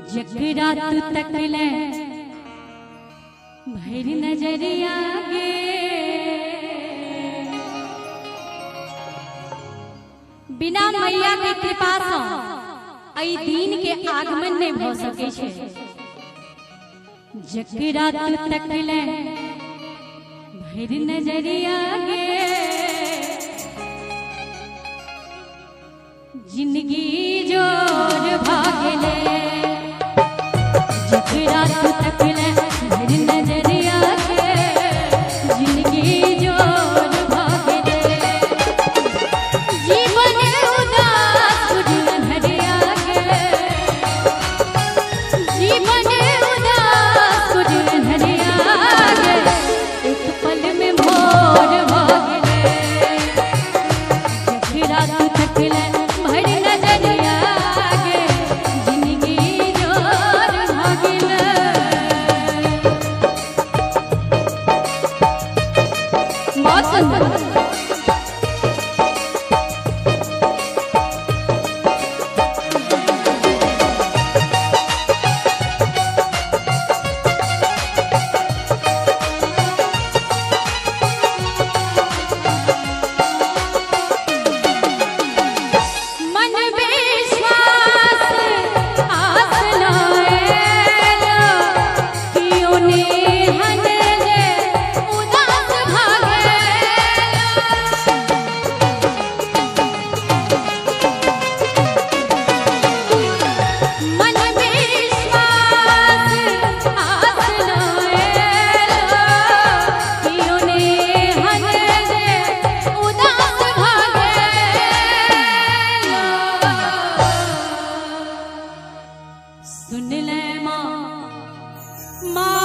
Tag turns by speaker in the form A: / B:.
A: जकरा तू तकले भरि नजरिया गे, बिना मैया के कृपा सँ एहि दिन के आगमन नहीं भ सकै छै। जकरा तू तकले भरि नजरिया गे, जिंदगी जोर भागले। जकरा तू तकले भरि नजरिया गे, जिंदगी जोर भागले। जीवन उदास बुझल धरिया गे, जीवन उदास बुझल धरिया गे, एक पल में भोर भागले। जकरा तू तकले भरि नजरिया गे, जिंदगी जोर भागले। बहुत सुंदर। मन विश्वास आस लाएला, कियो नेहन जे उदास भागेला। मन विश्वास आस लाएला, कियो नेहन जे उदास भागेला। सुन ले माँ, माँ